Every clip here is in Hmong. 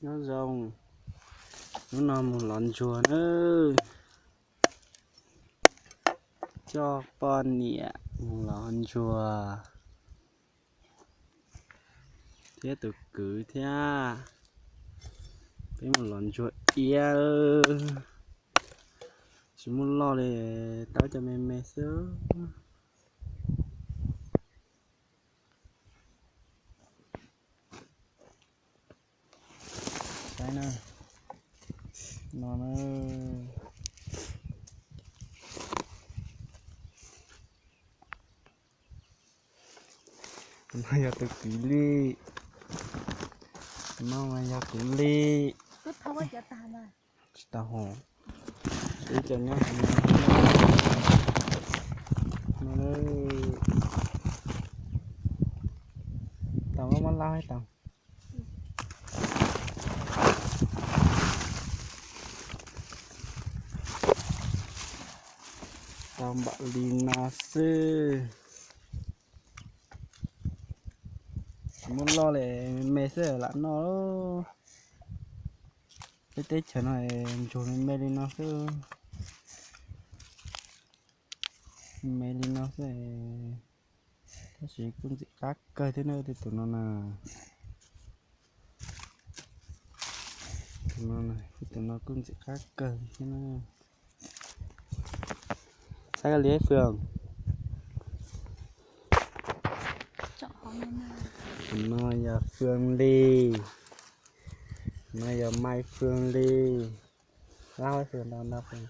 Nyob zoo, hnub no mus lov ntsuag nawb. Coj poj niam mus lov ntsuag thiab tus kwv thiab. Peb mus lov ntsuag iab, tsis muaj loj li, tau cov me me xwb. Saib na, no na. Tus no yog tus kwv li, tus no mas yog kuv li. Tsis tau hov, ib co nyob hauv no. Tau, mob mob laub tau. Tau npaum li no xwb. Tsis muaj loj li, me me xwb lam noj. Peb teb chaws no ntsuag me me li no xwb. Me me li no xwb, tab sis kuj ntxim qab kawg thiab na, tej tus no na. Tus no, tus no kuj ntxim qab kawg thiab na. Saib koj li Fwm. Tus no yog Fwm li. Tus no yog Mai Fwm li. Lab Fwm, no no Fwm.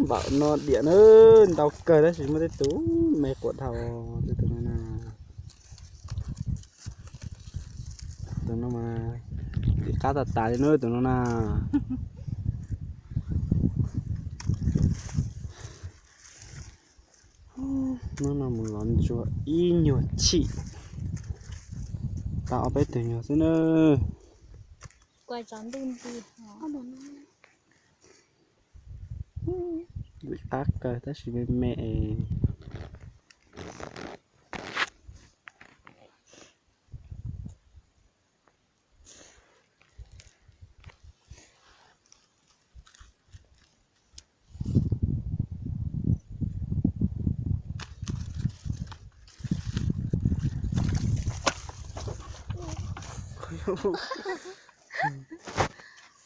Npaum no diam na, ntau kawg tab sis muaj tej tus me quav dhau, tej tus no na. Tus no mas ntxim qab tas tas li na tus no na. Hnub no mus lov ntsuag ib nyuag chim, tau ob peb tug nyuag xwb na. Ntxim qab kawg tab sis me me es.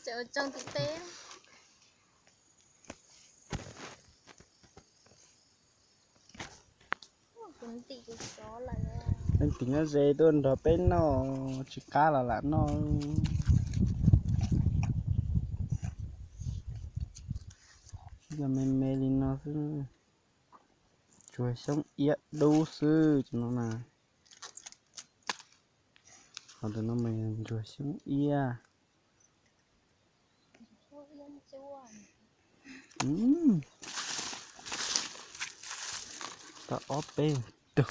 Tseem ua tsoog tus teb. Leej twg nyob ze tuaj nrog peb noj, tsis qab los lam noj. Yog me me li no xwb, ntsuag xyoob iab dub xwb tus no na. Qhov tus no mas yog ntsuag xyoob iab. Tau ob peb tug.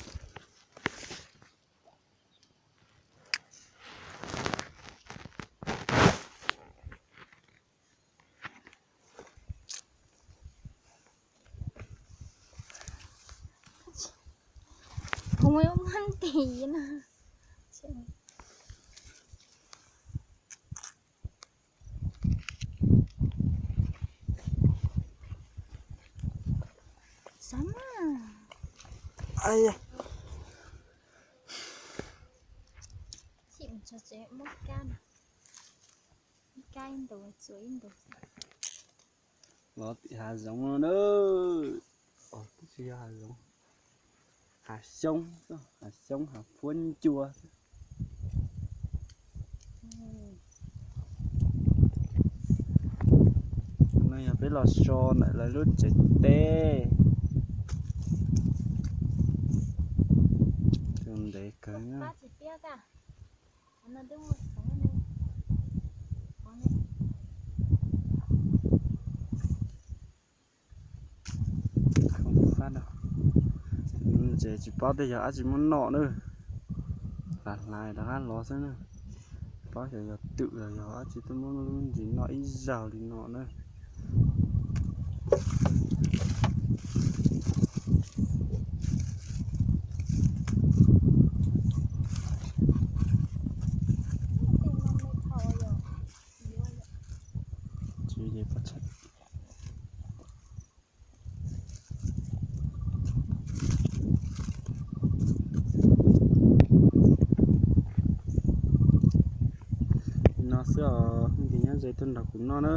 Kuv muaj ib ob mob nti na. Xav mas. Chim tso tsev muab kab na. Ib kab ib ntus, txuas ib ntus. Los tim hav zoov no na. Twb tsis yog hav zoov, hav xyoob, hav xyoob hav fuab ncua xwb. No yog peb los so ntawm lawv lub tsev teb. Tus ntev kawg. Ntses tsis paub tej yog dab tsi muab noj na. Hlav hlais rov qab los xwb na. Paub xyov yog twm los yog dab tsi twb muab lub ntsis noj ib zaug li no na. No xwb os, nyob ze tuaj nrog kuv noj na.